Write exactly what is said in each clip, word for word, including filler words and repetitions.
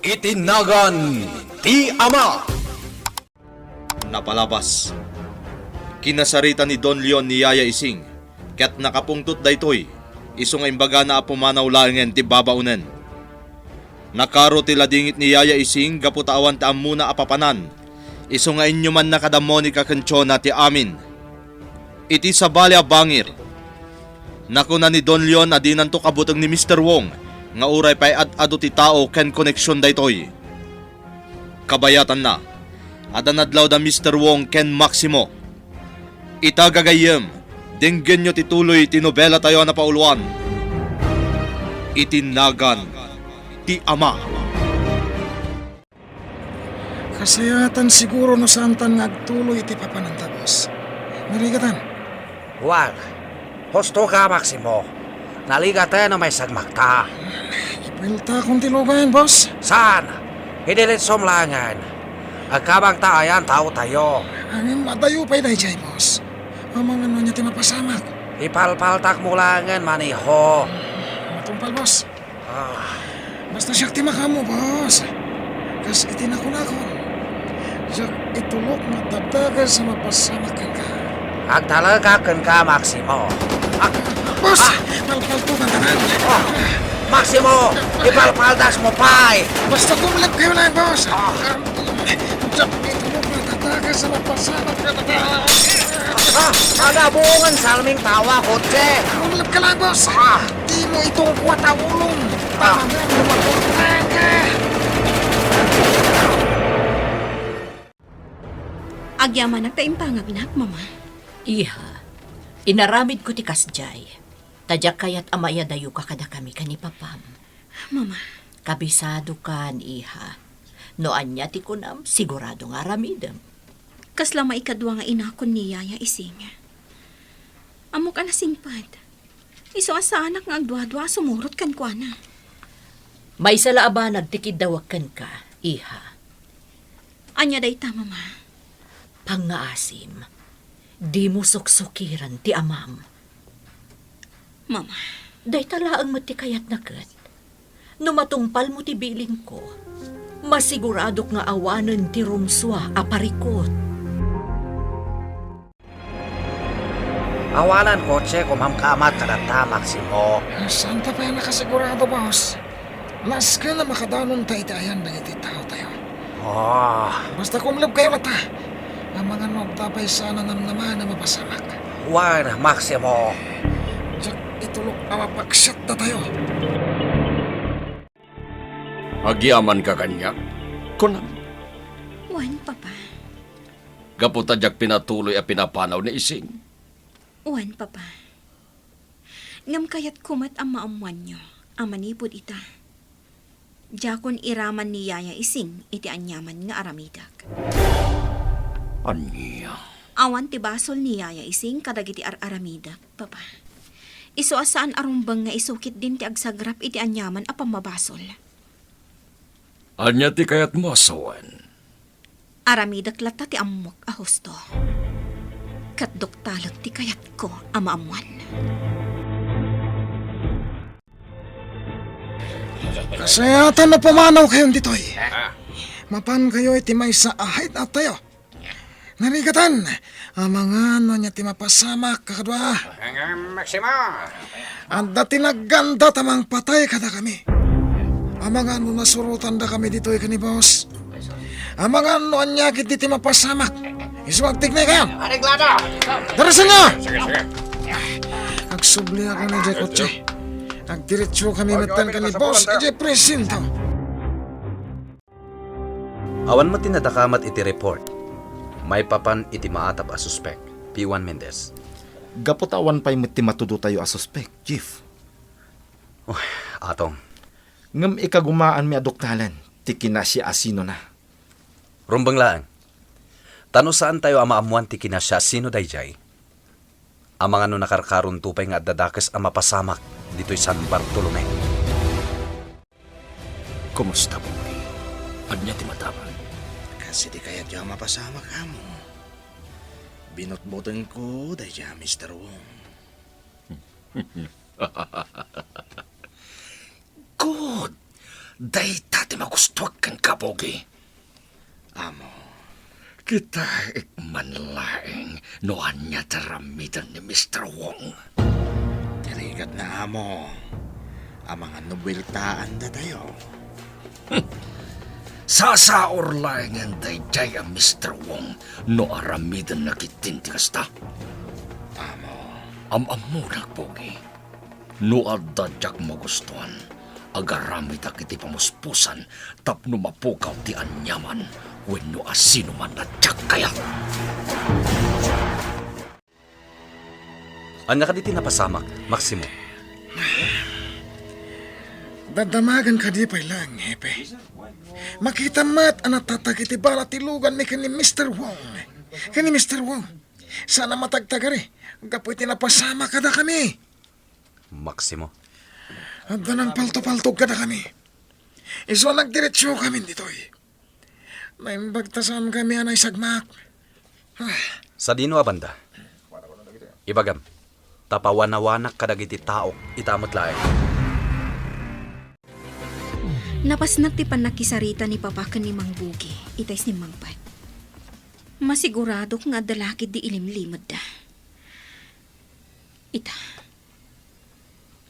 Iti nagan ti Ama. Napalabas. Kinasarita ni Don Leon ni Yaya Ising, ket nakapungtot daytoy, isu nga imbagana a pumanaw laengen ti babaonen. Nakaro ti ladingit ni Yaya Ising gapu ta awan ti ammona a papanan, isu nga inyumanna kada Monica ken Chona ti amin. Iti sabali a bangir, nakuna ni Don Leon a dinanto kabuteng ni Mister Wong nga uray pay ad-adu ti tao ken koneksion daytoy. Kabayatanna, adda nadlaw da Mister Wong ken Maximo. Ita gagayyem, denggenyo ti tuloy ti nobelatayo a napauluan. Iti nagan ti Ama. Kasayaatan siguro no saantan nga agtuloy iti papananta, boss. Narigatan. Juan, husto ka, Maximo. Naligaten no maisagmakta. Ipiltakon ti lugan, boss. Saan? Idiritsom laengen. Agkabangta ayan taotayo. Ngem adayo pay daydiay, boss. Amangan no ania ti mapasamak. Ipalpaltakmo laengen, maniho. Matungpal, boss. Ah. Basta siak ti makaammo, boss. Kas iti nakunakon, siak itulok nga adda a mapasamak kenka. Agtalekak kenka, Maximo. Ah. Boss! Ah! Palpaltugan tanan. Ah! Maximo! Ipalpaldas mo pay! Basta kumlep kayo lang, boss! Ah! Diak itulok nga adda a mapasamak kenka. Ah! Aga, buongan salming tawa, kotse! Kumlep ka lang, boss! Ah! Dimo itungkuat a ulong. Ah. Tama nga, lumaporta ka. Agyamanak ta impangagnak, Mama. Iha, inaramidko ti kasdiay. Ta diak kayat a maiyadayoka kadakami ken ni Papam. Mama. Kabisadokan, iha. No ania ti kunam, sigurado nga aramidem. Kasla maikadua nga inakon ni Yaya Ising. Ammok a nasingpet. Isu a saanak nga agduadua a sumurot kenkuana. Maysa la a banag ti kiddawek kenka, iha. Ania dayta, Mama? Pangngaasim, dimo suksukiren ti amam. Mama. Dayta laeng met ti kayatna ket. No matungpalmo ti bilinko, masiguradok nga awanen ti rumsua a parikut. Awanan kotse, kumamkamat kadatta, Maximo. Saanta pay a nakasigurado, boss. Nasken a makadanonta iti ayan dagiti taotayo. Ah. Basta kumleb kayo latta. Amangan no adda pay saan a namnama a mapasamak. Wen, Maximo. Diak itulok a mapaksiat datayo. Agyamanka kaniak? Kunam. Wen, Papa. Gapu ta diak pinatuloy a pinapanaw ni Ising. Wen, Papa. Ngem kayatko met a maammoanyo a manipud ita, diakon iraman ni Yaya Ising iti aniaman nga aramidek. Ania? Awan ti basol ni Yaya Ising kadagiti ar-aramidek, Papa. Isu a saan a rumbeng nga isu ketdin ti agsagrap iti aniaman a pammabasol. Ania ti kayatmo a sawen? Aramidek latta ti ammok a husto. Ket duktalek ti kayatko a maammoan. Kasayaatan no pumanaw kayon ditoy. Mapan kayo iti maysa a hayt-attayo. Narigatan, amangan no ania ti mapasamak, kakadua. Ngem, Maximo. Adda ti nagganda ta mangpatay kadakami. Amangan no nasurotandakami ditoy ken ni boss. Amangan no ania ketdi ti mapasamak. Isu agtiknay kayo. Areglado. Darasenyo! Sige, sige. Agsubliak idiay kotse. Agdiretsokami metten ken ni boss idiay presinto. Awan met ti nadakamat iti report maipapan iti maatap a suspek, P one Mendez. Gapu ta awan pay met ti matudotayo a suspek, Chief. Uy, Atong. Ngem ikagumaanmi a duktalen ti kinasiasinona. Rumbeng laeng. Ta no saantayo a maammoan ti kinasiasino daydiay, amangan no nakarkaronto pay nga adda dakes a mapasamak ditoy San Bartolome. Kumusta, Boy? Ania ti madamag? Kas iti kayatyo a mapasamak, Amo. Binutbutengko daydiay a Mister Wong. Good! Dayta ti magustuak kenka, Pogi. Amo. Kitaek man laeng no ania ti aramiden ni Mister Wong. Ti rigatna, Amo, amangan no bueltaan datayo. Sasaor laengen daydiay a Mister Wong no aramidenna ketdin ti kasta. Amo. Am-ammonak, Pogi. No adda diak magustuan, agaramidak iti pamuspusan tapno mapukaw ti aniaman wenno a sinoman a diak kayat. Ania kadi ti napasamak, Maximo? Dadamagan kadi pay laeng, Hepe. Makitam met a natatag iti bala ti luganmi ken ni Mister Wong. Ken ni Mister Wong. Saan a matagtagari gapu iti napasamak kadakami. Maximo. Adda nangpaltopaltog kadakami. Isu a nagdiretsokamin ditoy. Naimbag ta saankami a naisagmak. Ah. Sadino a banda? Ibagam, ta pawanawanak kadagiti taok ita met laeng. Napasnak ti pannakisarita ni Papa ken ni Mang Bugi itay simmangpet. Masiguradok nga adda la ketdi ilimlimedda. Ita,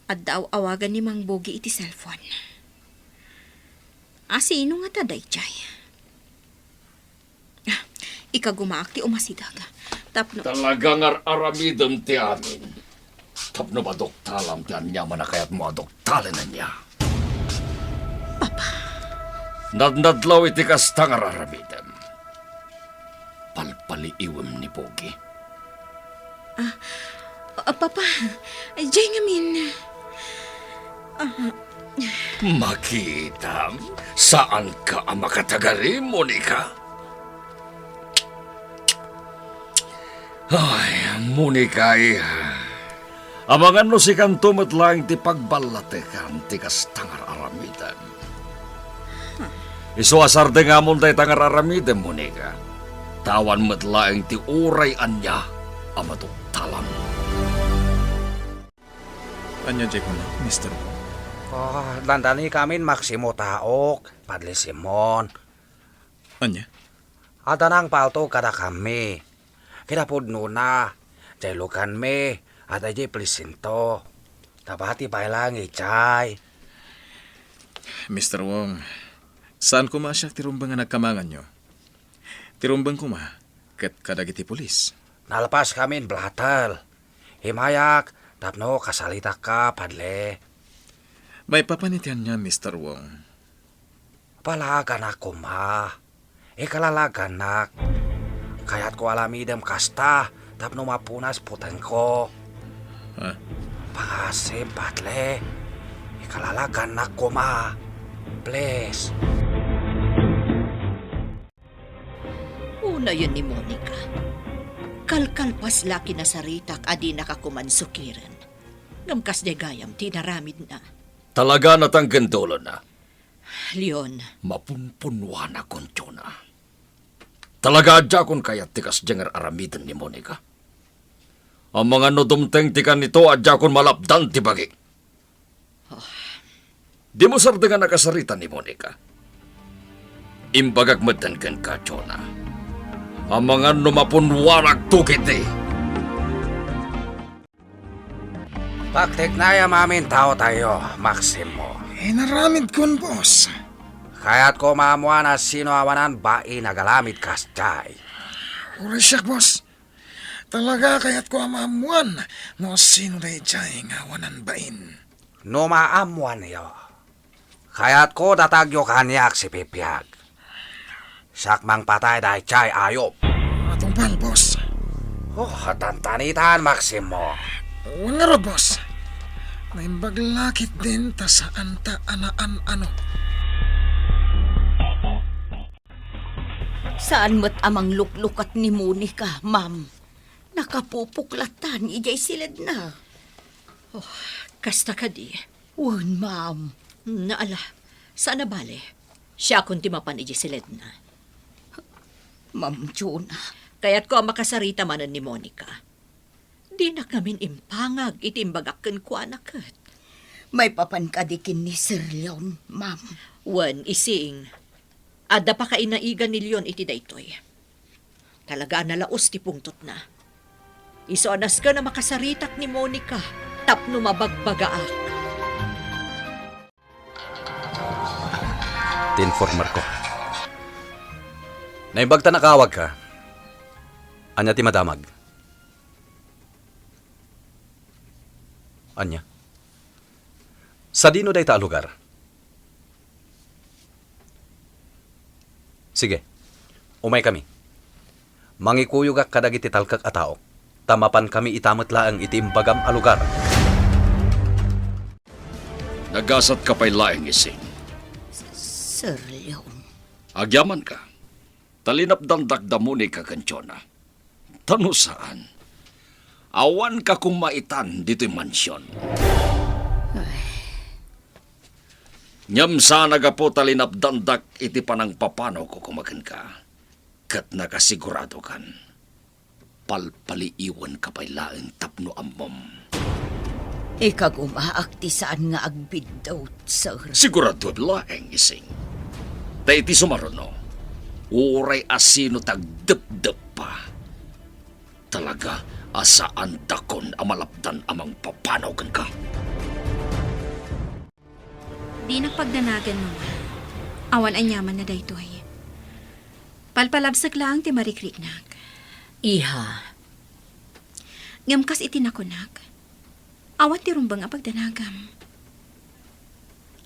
adda aw-awagan ni Mang Bugi iti cellphone. A, sino ngata daydiay? Ah, ikagumaak ti umasideg. Tapno Talaga nga ar-aramidem ti amin. Tapno maduktalam ti aniaman a kayatmo a duktalenen, nia? Papa. Nadnadlaw iti kasta nga ar-aramidem. Palpaliiwem ni Pogi. Ah, ah, Papa, diay ngamin. Ah. Makitam, saanka a makatagari, Monica? Ay, Monica, iha. Amangan no sikanto met laeng ti pagballatekan ti kasta nga ar-aramidem. Isu a sardengamon dayta nga ar-aramidem, Monica. Ta awan met laeng ti uray ania a maduktalam. Ania diay kuna, Mister Wong? Ah, dandanikamin, Maximo, taok, Padre Simon. Ania? Adda nangpaltog kadakami. Kinapudnona, diay luganmi, adda idiay presinto. Nabati pay laeng idiay. Mister Wong, saan koma a siak ti rumbeng a nagkamanganyo. Ti rumbeng koma, ket kadagiti pulis. Nalpaskamin, Blatel. Immayak, tapno kasaritakka, Padre. Maipapan iti ania, Mister Wong? Palaganak koma. Ikalalagannak. Kayatko aramidem kasta tapno mapunas putengko. Ah. Pangasim, Padre. Ikalalagannak koma. Please. Unayen ni Monica. Kalkalpas la kinasaritak a dinaka koman sukiren. Ngem kasdiay gayam ti inaramidna. Talaga natangken ti ulona. Leon. Mapunpunwanakon, Jonah. Talaga a diakon kayat ti kasdiay nga ar-aramiden ni Monica. Amangan no dumteng ti kanito a diakon malapdan ti bagi. Oh. Dimo sardengan a kasarita ni Monica. Imbagak metten kenka, Jonah. Amangan no mapunwanakto ketdi. Pagteknayam amin taotayo, Maximo. Inaramidkon, boss. Kayatko maammoan a sino awanan bain a agaramid kasdiay. Uray siak, boss. Talaga kayatko a maammoan no sino daydiay nga awanan bain. No maammoanyo, kayatko datagyo kaniak sipipiag. Siak mangpatay daydiay ayup. Atungpal, boss. Oh, tantanitan, Maximo. Wen ngarud, boss. Naimbag la ketdin ta saanta a naan-ano. Saan met a mangluklukat ni Monica, ma'am. Nakapupok latan idiay siledna. Oh, kasta kadi? Wen, ma'am. Naala, saan a bale. Siakon ti mapan idiay siledna. Ma'am Jonah. Kayatko a makasarita manen ni Monica. Dinak ngamin impangag iti imbagak kenkuana ket. Maipapan kadi ken ni Sir Leon, ma'am? Wen, Ising, adda pakainaigan ni Leon iti daytoy. Talaga a nalaus ti pungtotna. Isu a nasken a makasaritak ni Monica tapno mabagbagaak. Ti informer ko. Naimbag ta nakaawagka. Ania ti madamag? Ania? Sadino dayta a lugar? Sige, umaykami. Mangikuyogak kadagiti talkek a taok, ta mapankami ita met laeng iti imbagam a lugar. Nagasatka pay laeng, Ising. Sir Leon. Agyamanka. Ta linapdandak da Monica ken Jonah. Ta no saan, awanka koma itan ditoy mansion. Ay. Ngem saan a gapu ta linapdandak iti panangpapanawko koma kenka, ket nakasiguradokan, palpaliiwenka pay laeng tapno ammom. Ikagumaak ti saan nga agbiddut, sir. Sigurado laeng, Ising. Ta iti sumaruno, uray asino ti agdepdep pa, talaga a saandakon a malapdan a mangpapanaw kenka. Dinak pagdanagan, Mama. Awan aniamanna daytoy. Palpalabsek laeng ti marikriknak. Iha. Ngem kas iti nakunak, awan ti rumbeng a pagdanagam.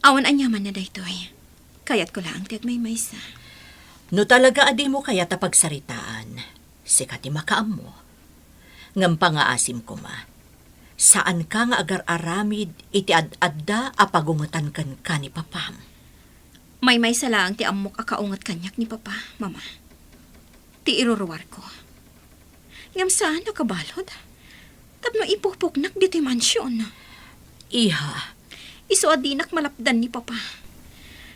Awan aniamanna daytoy. Kayatko laeng ti agmaymaysa. No talaga a dimo kayat a pagsaritaan, sika ti makaammo. Ngem pangaasim koma, saanka nga agar-aramid iti ad-adda a pagungetan kenka ni Papam. Maymaysa laeng ti ammok a kaunget kaniak ni Papa, Mama. Ti iruruarko. Ngem saan a kabalud tapno ipupoknak ditoy mansion. Iha. Isu a dinak malapdan ni Papa.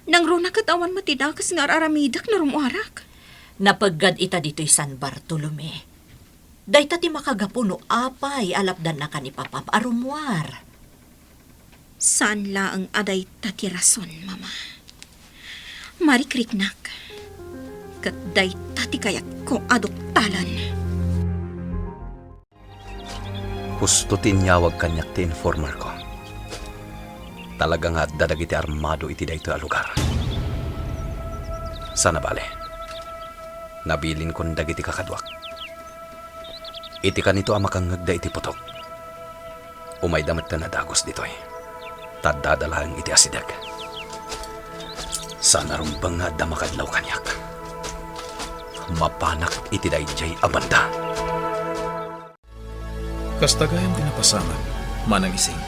Nangruna ket awan met ti dakes nga ar-aramidek no rummuarak. Napeggad ita ditoy San Bartolome. Dayta ti makagapu no apay a lapdannaka ni Papam a rummuar. Saan laeng a dayta ti rason, Mama. Marikriknak. Ket dayta ti kayatko a duktalen. Husto ti inyawag kaniak ti informer ko. Talaga nga adda dagiti armado iti daytoy a lugar. Sana bale, nabilinkon dagiti kakaduak. Iti kanito a makangngegda iti putok, umayda metten a dagus ditoy, ta addada laeng iti asideg. Saan a rumbeng nga adda makadlaw kaniak. Mapanak iti daydiay a banda. Kasta gayam ti napasamak, Manang Ising.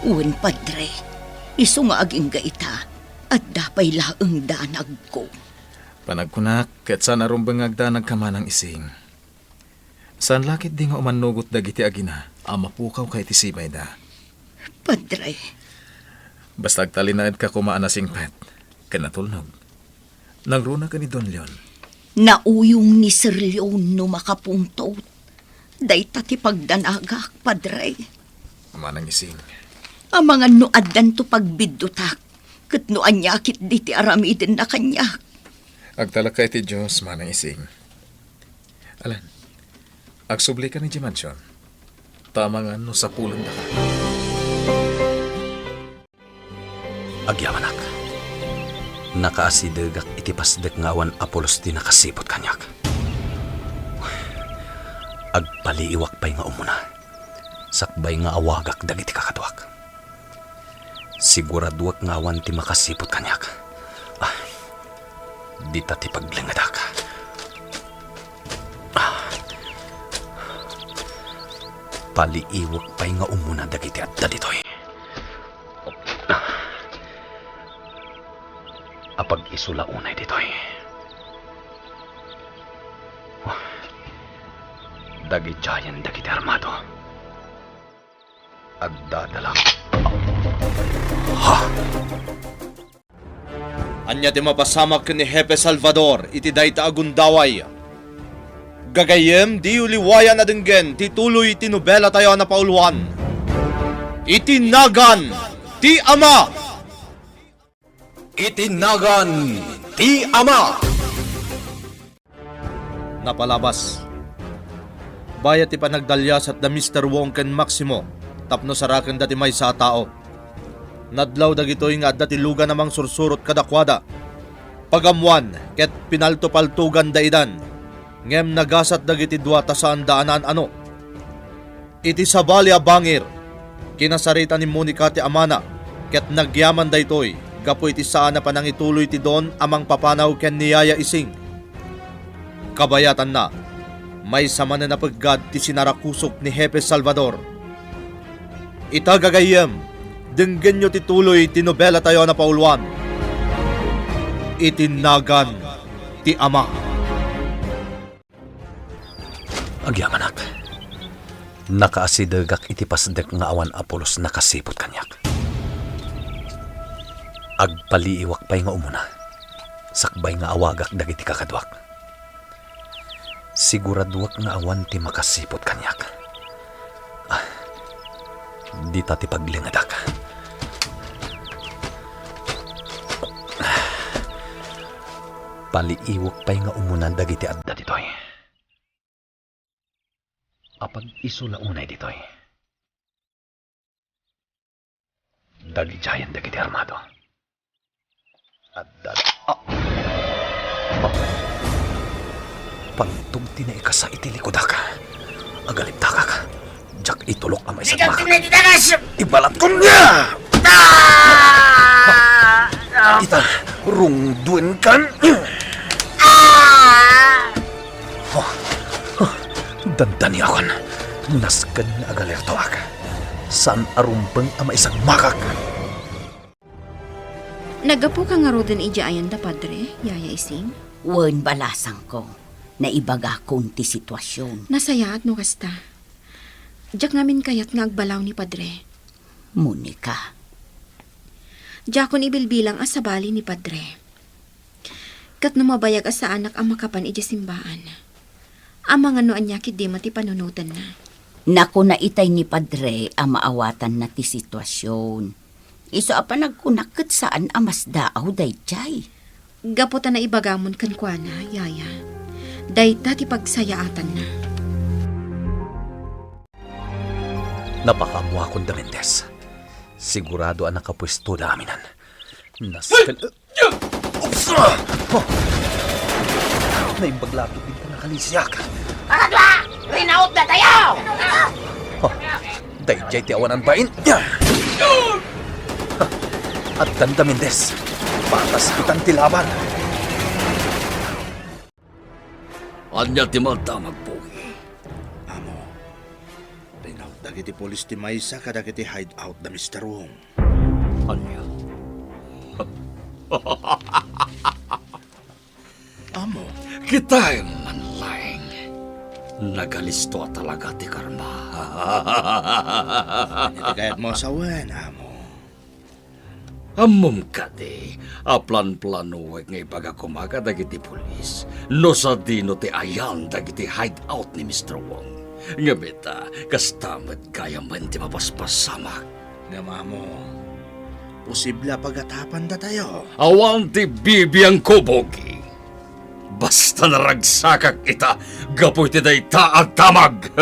Wen, Padre. Isu nga agingga ita, adda pay laeng danagko. Panagkunak, ket saan a rumbeng nga agdanagka, Manang Ising. Saan la ketdi nga umannugot dagiti agina a mapukawka iti sibayda. Padre. Basta agtalinaedka koma a nasingpet ken natulnog. Nangruna ken ni Don Leon. Nauyong ni Sir Leon no makapungtot. Dayta ti pagdanagak, Padre. Manang Ising. Amangan no addanto pagbiddutak, ket no ania ketdi ti aramidenna kaniak. Agtalekka iti Dios, Manang Ising. Alan, agsublika idiay mansion. Ta amangan no sapulendaka. Agyamanak, nakaasidegak iti pasdek nga awan a pulos ti nakasiput kaniak. Agpaliiwak pay nga umuna, sakbay nga awagak dagiti kakaduak. Siguraduek nga awan ti makasiput kaniak. Ah, dita ti paglengedak. Ah, paliiwak pay nga umuna dagiti adda ditoy. Apag-isu la unay ditoy. Dagidiayen dagiti armado. Agdadalak. Ha? Ania ti mapasamak ken ni Hepe Salvador iti dayta a gundaway? Gagayyem, diyo liwayan a denggen ti tuloy ti nobelatayo a napauluan, Iti Nagan ti Ama. Iti nagan ti Ama. Napalabas. Bayat ti panagdaliasat da Mister Wong ken Maximo tapno sarakenda ti maysa a tao. Nadlaw dagitoy nga adda ti lugan a mangsursurot kadakuada. Pagammoan ket pinaltopaltoganda idan, ngem nagasat dagiti dua ta saanda a naan-ano. Iti sabali a bangir, kinasarita ni Monica ti amana, ket nagyaman daytoy gapu iti saan a panangituloy ti Don a mangpapanaw ken ni Yaya Ising. Kabayatanna, maysa manen a peggad ti sinarakusok ni Hepe Salvador. Ita, gagayyem, denggenyo ti tuloy ti nobelatayo a napauluan, Iti Nagan ti Ama. Agyamanak. Nakaasidegak iti pasdek nga awan a pulos nakasiput kaniak. Agpaliiwak pay nga umuna, sakbay nga awagak dagiti kakaduak. Siguraduak nga awan ti makasiput kaniak. Ah, dita ti paglingedak. Paliiwak pay nga umuna dagiti adda ditoy. Apag-isu la unay ditoy. Dagidiayen dagiti armado. Adda, ah! Ah! Pangtog ti naikasa iti likudak. Agalibdakak. Diak itulok a maisagmakak. Ibalatko niya! Ah! Ita, rungduenkan. Ah! Oh, oh, dandaniakon. Nasken nga agalertoak. Saan a rumbeng a maisagmakak. Naggapuka ngaruden idiay ayan da Padre, Yaya Ising? Wen, balasangko. Naibagakon ti situasion. Nasayaat no kasta. Diak ngamin kayat nga agbalaw ni Padre. Monica. Diakon ibilbilang a sabali ni Padre. Ket no mabayag a saanak a makapan idiay simbaan, amangan no ania ketdi met ti panunotenna. Nakuna itay ni Padre a maawatanna ti situasion. Isu a panagkunak ket saan a masdaaw daydiay. Gapu ta naibagamon kenkuana, Yaya, dayta ti pagsayaatanna. Napakaammoakon da Mendez. Sigurado a nakapuestoda aminan. Nasken-, Oops! Ah! Oh! Naimbag la ketdin ta nakalisiak. Kakadua! Rinautdatayo! Oh! Daydiay ti awanan bain. Addan da Mendez. Patas itan ti laban. Ania ti madamag, Pogi? Amo, rinaut dagiti pulis ti maysa kadagiti hideout da Mister Wong. Ania? Amo. Kitaem man laeng. Nagalisto a talaga ti karma. Ania ti kayatmo a sawen, amo? Ammom kadi a planplanoek nga ibaga koma kadagiti pulis no sadino ti ayan dagiti hideout ni Mister Wong. Ngem ita, kasta met gayamen ti mapaspasamak. Ngem amo, posible a pagatapandatayo. Awan ti bibiangko, Pogi. Basta naragsakak ita gapu iti dayta a damag.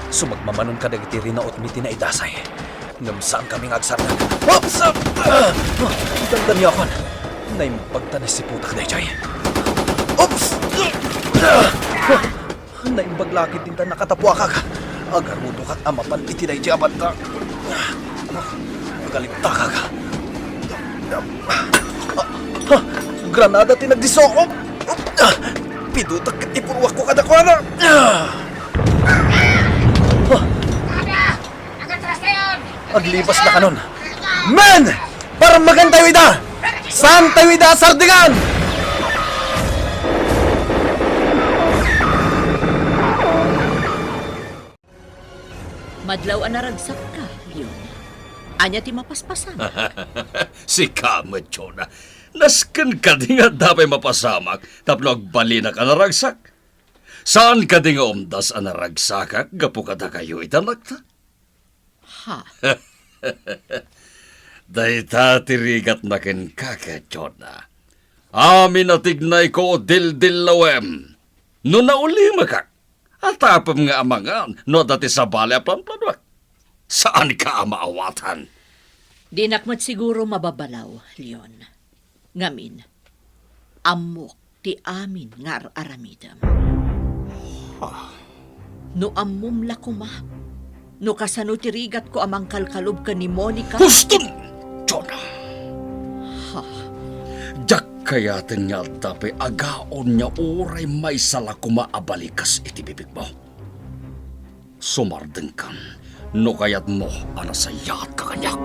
Sumagmamanon kadagiti rinautmi ti naidasay. Ngem saankami nga agsarnag. Oops! Ah! Dandaniakon. Naimbag ta nasiputak daydiay. Oops! Ah! Naimbag la ketdin ta nakatapuakak. Agarudokak a mapan iti daydiay a banda. Agalibdakak. Ah! Granada ti nagdisso. Pidutak ket ipuruakko kadakuada. Aglibas dakanon. Men! Parmegantayo ida! Saantayo ida a sardingan! Madlaw a naragsakka, Leon. Ania ti mapaspasamak? Sika met, Jonah. Nasken kadi nga adda pay mapasamak tapno agbalinak a naragsak? Saan kadi nga umdas a naragsakak gapu kadakayo iti annakta? Ha? Dayta ti rigatna kenka, Jonah. Amin a tignayko, dildillawem. No naulimakak, atapem nga amangan no adda ti sabali a planplanuak. Saanka a maawatan. Dinak met siguro mababalaw, Leon. Ngamin, ammok ti amin nga ar-aramidem. Ha? No ammom la koma, no kasano ti rigatko a mangkalkalob ken ni Monica? Huston! Jonah! Ha? Diak kayaten nga adda pay agaon nga uray maysa la koma a balikas iti bibigmo. Sumardengkan no kayatmo a nasayaatka kaniak.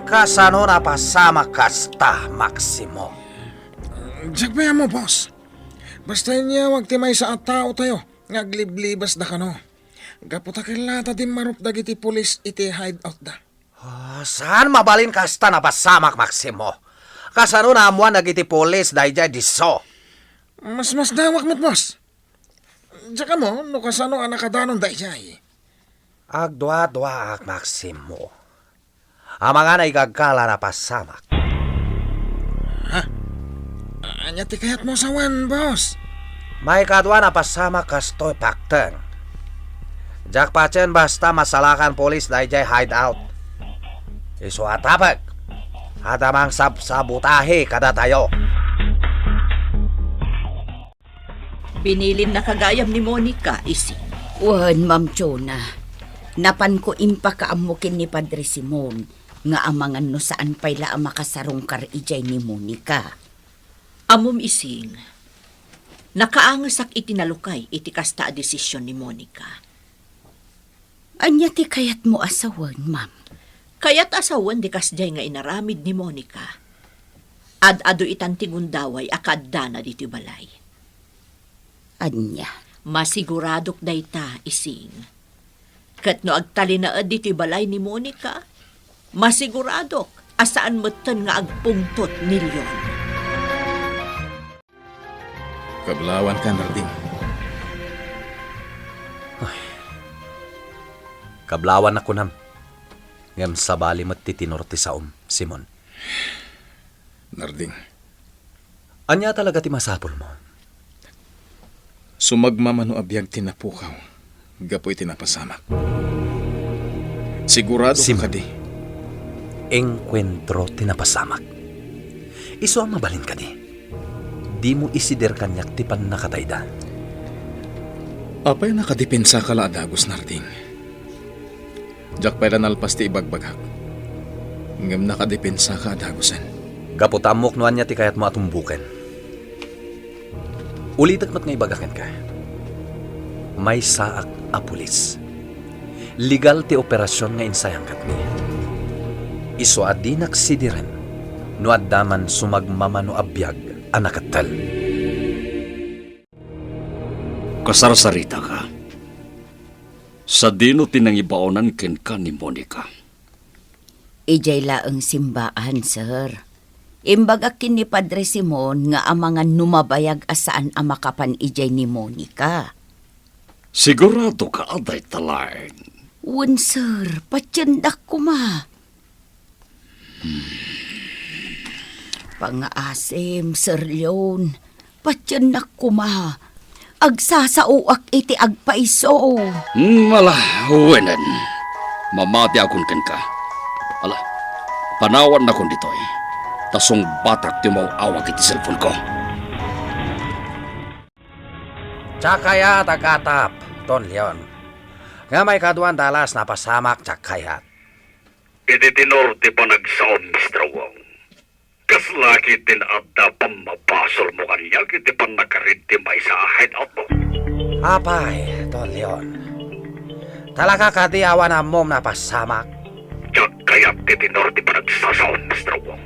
Kasano napasamak kasta, Maximo? Diak pay ammo, boss. Basta inyawag ti maysa a taotayo nga agliblibasda kano. Gapu ta ket la ta dimmarup dagiti pulis iti hideoutda. Ah, saan mabalin kasta napasamak, Maximo? Kasano naammoan dagiti pulis daydiay disso? Masmasdawak met, boss. Diak ammo no kasano a nakadanon daydiay. Agduaduaak, Maximo. Amangan a igagkala napasamak. Ha? Ania ti kayatmo a sawen, boss? Maikadua napasamak kastoy, Pakteng. Diak patien basta masalakan pulis daydiay hideout. Isu a tapek, adda mangsabsabotahe kadatayo. Binilinnaka gayam ni Monica, Ising. Wen, Ma'am Jonah. Napanko impakaammo ken ni Padre Simon nga amangan no saan pay la a makasarungkar idiay ni Monica. Ammom, Ising, nakaangesak iti nalukay iti kasta a desisyon ni Monica. Ania ti kayatmo a sawen, ma'am? Kayat a sawen ti kasdiay nga inaramid ni Monica. Ad-adu itan ti gundaway a kaaddana ditoy balay. Ania? Masiguradok dayta, Ising. Ket no agtalinaed ditoy balay ni Monica, masiguradok a saan metten nga agpungtot ni Leon. Kablawanka, Narding. Ay. Kablawannak kunam. Ngem sabali met ti tenor ti saom, Simon. Narding. Ania talaga ti masapulmo? Sumagmamano a biag ti napukaw gapu iti napasamak. Sigurado ka Simon, kadi? Engkuentro ti napasamak. Isu a mabalin kadi? Dimo isider kaniak ti pannakatayda. Apay a nakadepensaka la a dagus, Narding? Diak pay la nalpas ti ibagbagak. Ngem nakadepensaka a dagusen. Gapu ta ammok no ania ti kayatmo a tumboken. Ulitek met nga ibaga kenka. Maysaak a pulis. Legal ti operasion nga insayangkatmi. Isu a dinak sidiren no adda man sumagmamano a biag a nakattel. Kasarsaritaka. Sadino ti nangibaonan kenka ni Monica? Idiay laeng simbaan, sir. Imbagak ken ni Padre Simon nga amangan no mabayag a saan a makapan idiay ni Monica. Sigurado ka a dayta laeng? Wen, sir, patiendak koma. Pangaasim, Sir Leon. Patiennak koma. Agsasaoak iti agpayso. Hmm, ala, wenen. Mamatiakon kenka. Ala, panawannakon ditoy. Ta sungbatak ti umaw-awag iti cellphone ko. Diak kayat a gatap, Don Leon. Nga maikaduan dalas napasamak, diak kayat. Iti tenor ti panagsaom, Mister Wong, kasla ketdin adda pammabasolmo kaniak iti pannakarid ti maysa a hideoutmo? Apay, Don Leon. Talaga kadi awan ammom napasamak? Diak kayat ti tenor ti panagsasaom, Mister Wong.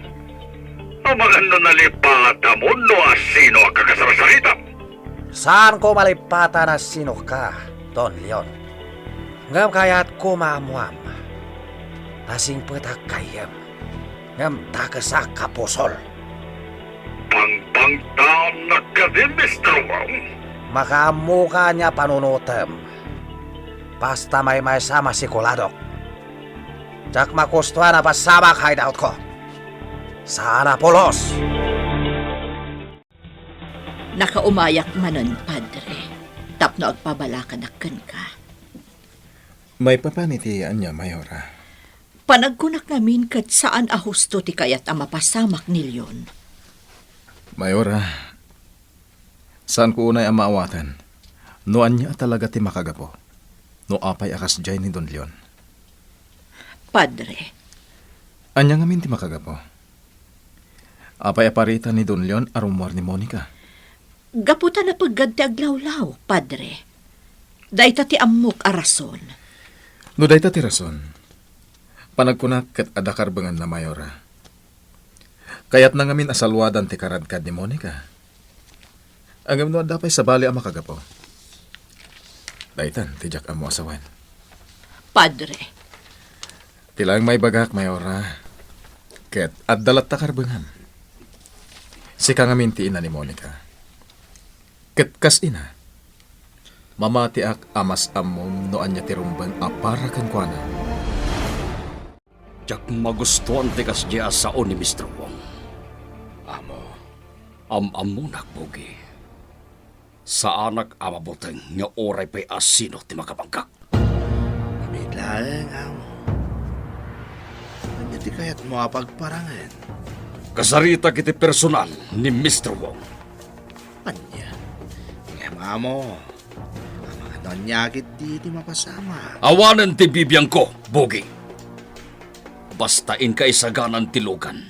Amangan no nalipatam wenno a sino a kakasarsaritam. Saanko malipatan a sinoka, Don Leon. Ngem kayatko maammoam ta singpetak gayyem, ngem dakesak a pusol. Pangpangtaannak kadi, Mister Wong? Makaammoka ania panunotem. Basta maymaysa, masikoladok. Diak magustuan a pasamak hideoutko. Saan a pulos! Nakaumayak manen, Padre, tapno agpabalakadak kenka. Maipapan iti ania, Mayora? Panagkunak ngamin ket saan a husto ti kayat a mapasamak ni Leon. Mayora, saanko unay a maawatan no ania a talaga ti makagapu no apay a kasdiay ni Don Leon. Padre. Ania ngamin ti makagapu? Apay a parita ni Don Leon a rummuar ni Monica? Gapu ta napeggad ti aglawlaw, Padre. Dayta ti ammok a rason. No dayta ti rason, panagkunak ket adda karbenganna, Mayora. Kayatna ngamin a saluadan ti karadkad ni Monica. Ngem no adda pay sabali a makagapu, daytan ti diak ammo a sawen. Padre. Ti laeng maibagak, Mayora, ket adda latta karbengam. Sika ngamin ti ina ni Monica. Ket kas ina, mamatiak a mas ammom no ania ti rumbeng a para kenkuana. Diak magustuan ti kasdiay a sao ni Mister Wong. Amo, am-ammonak, Bugi. Saanak a mabuteng nga uray pay a sino ti makapanggak. Amin laeng, amo. Ania ti kayatmo a pagparangen? Kasaritak iti personal ni Mister Wong. Ania? Ngem, amo, amangan no ania ketdi ti mapasamak. Awanen ti bibiangko, Bugi. Basta inka isaganan ti lugan,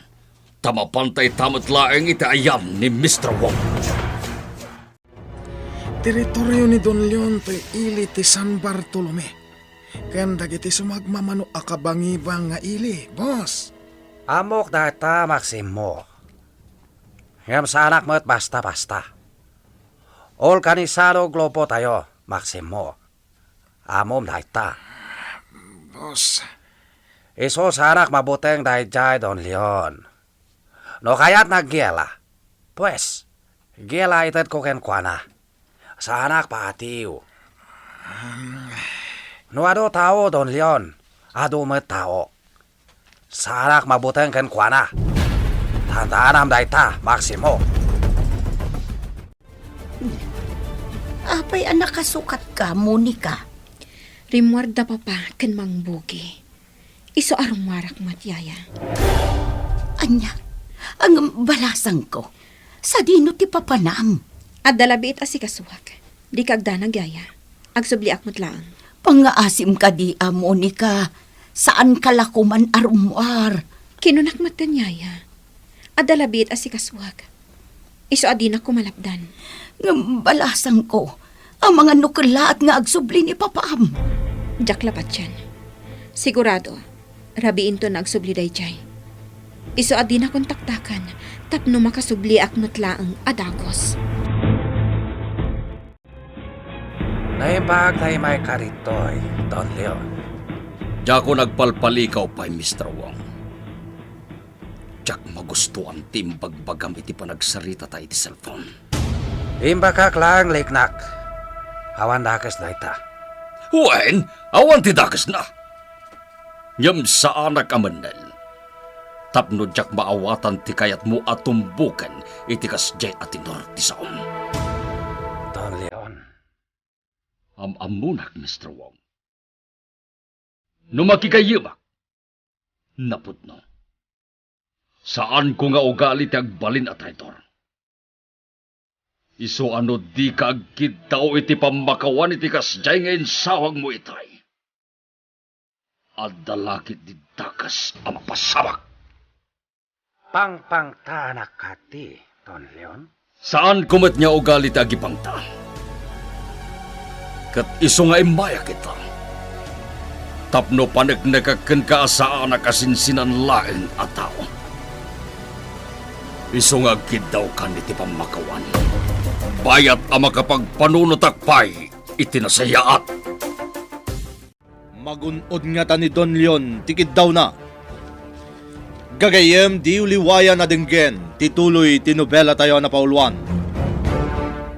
ta mapanta ita met laeng iti ayam ni Mister Wong. Teritorio ni Don Leon toy ili ti San Bartolome ken dagiti sumagmamano a kabangibang nga ili, boss. Ammok dayta, Maximo. Ngem saanak met basta-basta. Olkanisado grupotayo, Maximo. Ammom dayta. Boss. Isu saanak mabuteng daydiay Don Leon. No kayatna aggiela, pues, giela itedko kenkuana. Saanak paatiw. No adu tao, Don Leon, adu met tao. Saanak mabuteng kenkuana. Tandaanam dayta, Maximo. Apay a nakasukatka, Monica? Rimmuarda Papa ken Mang Bugi. Isu a rummuarak met, Yaya. Ania? Ngem balasangko. Sadino ti papanam? Adda labiit a sikasuak. Dika agdanag, Yaya. Agsubliak met laeng. Pangngaasim kadi a, Monica. Saanka la koman a rummuar. Kinunak metten, Yaya. Adda labiit a sikasuak. Isu a dinak ko malapdan. Ngem balasangko, amangan no kellaat nga agsubli ni Papam. Diak la patien. Sigurado, rabiinto nga agsubli daydiay. Isu a dina kontaktakan tapno makasubliak met laeng a dagus. Naimbag ta imayka ditoy, Don Leon. Diakon agpalpalikaw pay, Mister Wong. Diak magustuan ti imbagbagam iti panagsaritata iti cellphone. Imbagak laeng, Liknak. Awan dakes dayta. Wen, awan ti dakesna. Ngem saanak a mennel. Tapno diak maawatan ti kayatmo a tumboken iti kasdiay a tenor ti saom. Don Leon. Am-ammonak, Mister Wong. No makigayyemak, napudno. Saanko nga ugali ti agbalin a traitor. Isu a no dika agkiddao iti pammakawan iti kasdiay nga insawagmo itay, adda la ketdi dakes a mapasamak. Pangpangtaanak kadi, Don Leon? Saanko met nga ugali ti agipangta. Ket isu nga immayak ita, tapno paneknekak kenka a saanak a sinsinan laeng a tao. Isu nga agkiddaokan iti pammakawan, bayat a makapagpanunotak pay iti nasayaat. Magun-od ngata ni Don Leon ti kiddawna. Gagayyem, diyo liwayan a denggen ti tuloy ti nobelatayo a napauluan,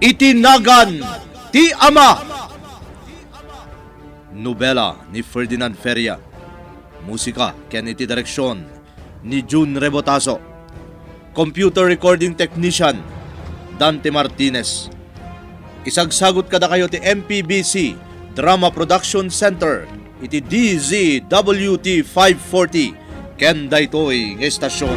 Iti Nagan ti Ama. Nobela ni Ferdinand Feria. Musika ken iti direksyon ni Jun Rebotazo. Computer recording technician, Dante Martinez. Isagsagut kadakayo ti M P B C Drama Production Center iti D Z W T five forty ken daytoy nga istasyon.